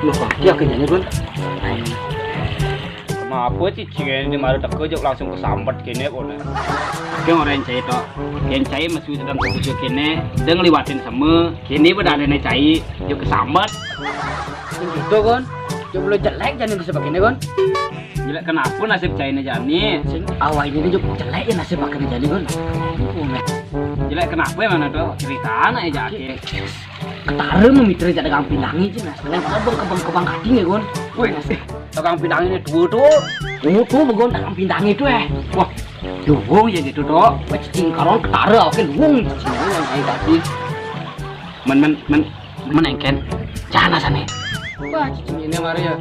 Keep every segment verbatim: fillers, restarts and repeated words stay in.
Loh, dia kerjanya, Gun. Kenapa sih cing ini mari teka jok langsung kesambet kene kok, nah? Oke, orang cai tok. Yang cai masih sedang fokus kene, dia ngeliwatin sama. Kene pada ada nih cai, jok kesambet. Yang gitu, Gun. Jok belum jelek jadi bisa begini, Gun. Jelek kenapa nasib cai ini jani? Sing awal ini jok jelek ya nasib pakai jani, Gun. Jelek kenapa emang tuh? Cerita anak ya jaki. Ketara memitra jadi dagang pindangi aja, nah. Sekarang pada bengkebang-kebang kating ya, Gun. Weh, dagang pindangi ini dua tuh. Oh, tuh, Gun, dagang pindangi tuh, eh. Wah, duwung ya gitu, tuh. Cicing karon ketara, oke, duwung. Cicing yang kayak tadi. Men, men, men, men engken. Jana sana. Wah, cicing ini mari ya.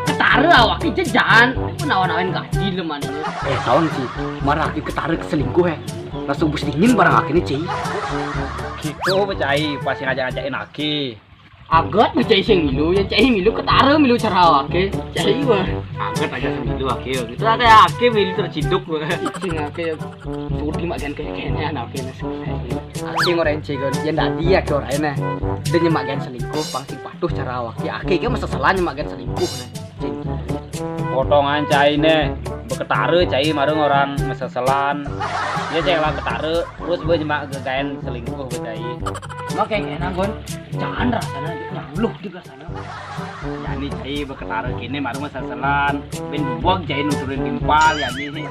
Ketara awake jejan. Aku nawan-nawan gaji leman ini. Eh, tahun sih. Marah aki ketara selingkuh, eh. Langsung bus dingin barang aki ini, Ci. Gitu, Cai. Pas ngajakin aki. Agat mah cai sing milu, ya cai milu ketara milu cara awake. Cai wah. Agat aja sing milu aki. Gitu ada aki milu terciduk wah. Cicing aki ya. Sudi mak gen kayak kayaknya anak aki nasi. Aki ngoren cigon, ya dadi ya ke orang nah. Dia nyemak gen selingkuh, pang sing patuh cara awake. Aki ke masa salah nyemak gen selingkuh nah. Cing. Potongan cai ne, beketara cai marung orang meseselan. Dia cai lah ketara, terus gue nyemak gegaen selingkuh gue cai. Mak kayak enak, Gun. Jangan rasanya, nyambluh juga sana. Yani cai beketara kene marung meseselan. Ben buang cai nuturin timpal yani.